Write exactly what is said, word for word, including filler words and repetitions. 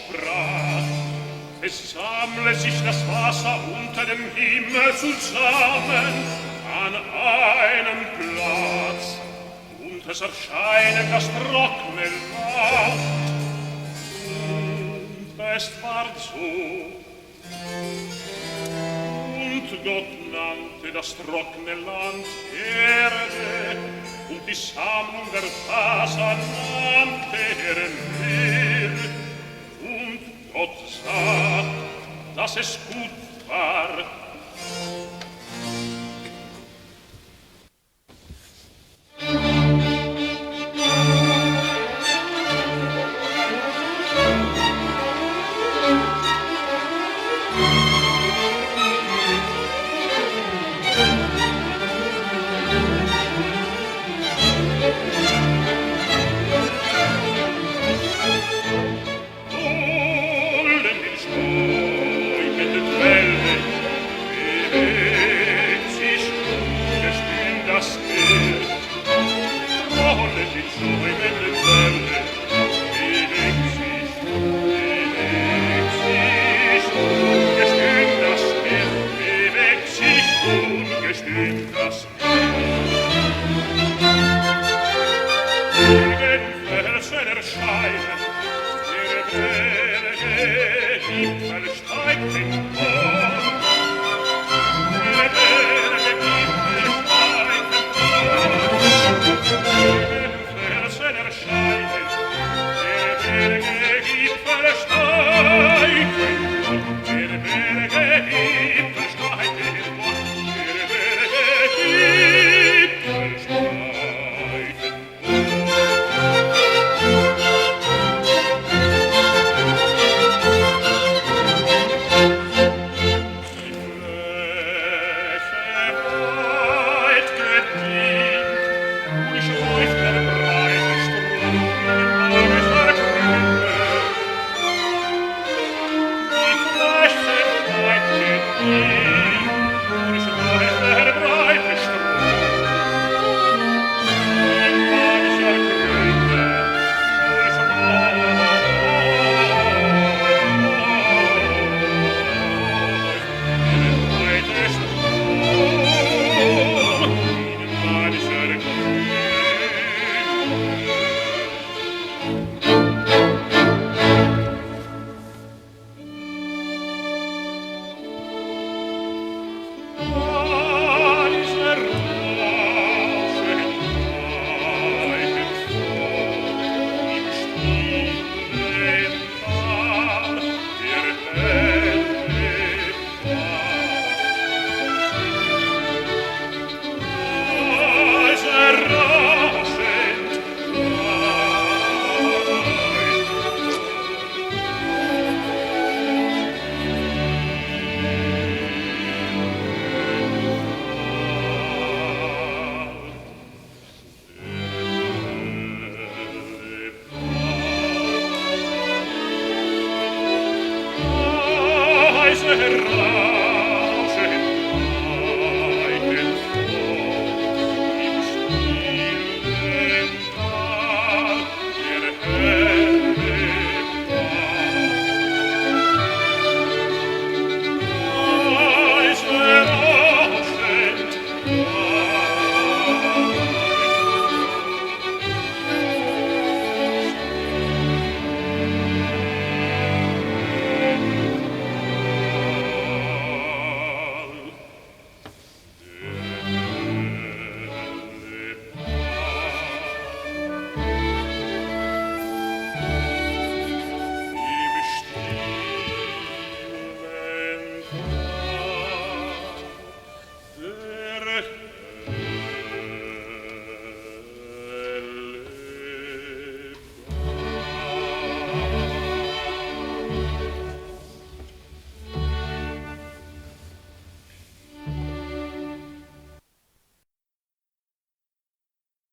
Sprach, es sammle sich das Wasser unter dem Himmel zusammen an einem Platz, und es erscheinen das trockene Land. Und es ward so, und Gott nannte das trockene Land Erde, und die Sammlung der Wasser nannte er Meer. Und Gott sah, dass es gut war. Rollen die schäumenden Wellen, bewegt sich ungestüm das Meer. Rollen die schäumenden Wellen, bewegt sich, bewegt sich ungestüm das Meer, bewegt sich ungestüm das Meer. Irgendwelche erscheinen, der Berge Gipfel steigt empor. Der Berge Gipfel steigt empor. Irgendwelche erscheinen, der Berge Gipfel steigt empor. Der Berge Gipfel steigt empor. Der Berge Gipfel steigt empor.